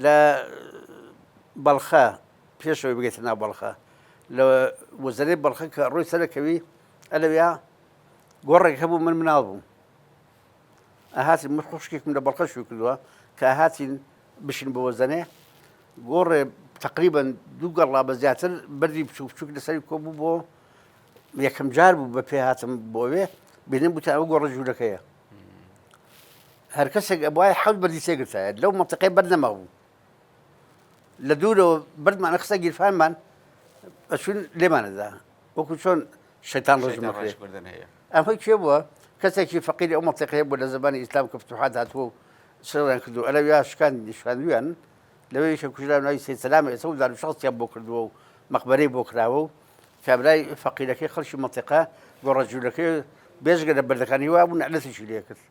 لە بەڵخە پێشەوەی بگەیتە ناو بەڵخە لە وەزەرەی بەڵخە کە ڕۆی سەرەکەوی ئەلەویا گۆڕێک هەبوو من مناڵ بووم ئەهاتین من خوشکێکم لە بەڵخە شووی کردووە کە ئەهاتین بشین بۆ وەزەنێ گۆڕێ تقریبا دوو گەڵا بە زیاتر بەردی بچوک بچوک لەسەری کۆ بوو بۆ یەکەم جار بوو بە پێ هاتم بۆوێ بینیم بوتە ئەو گۆڕە ژوورەکەیە هەر کەسێک ئەبوایە حەوت بەردی تێگرتایە لەو مەنتیقەی بەرد نەمابوو لە دوورەوە بەردمان خستە گیرفانمان ئەچوون لێمانەدا وەکو چۆن شەیتان ڕژم هەیە ئەمە کێ بووە کەسێکی فەقیری ئەو مەنتیقەیە بوو لە زمانی ئیسلام کە فتوحات هاتووە و شەڕیان کردو ئەلەویا شکان شکاندویان لەوەی کە کوژرا ناوی سەید سەلام ئێستا و دار شخصیان بۆ کردووە و مەقبەرەی بۆ کراوە و کابرای فەقیرەکەی خەڵکی مەنتیقە گۆڕە جوولەکەی بێژگە لە بەردەکانی وا بوو نەعلەتیشی لێ کرد.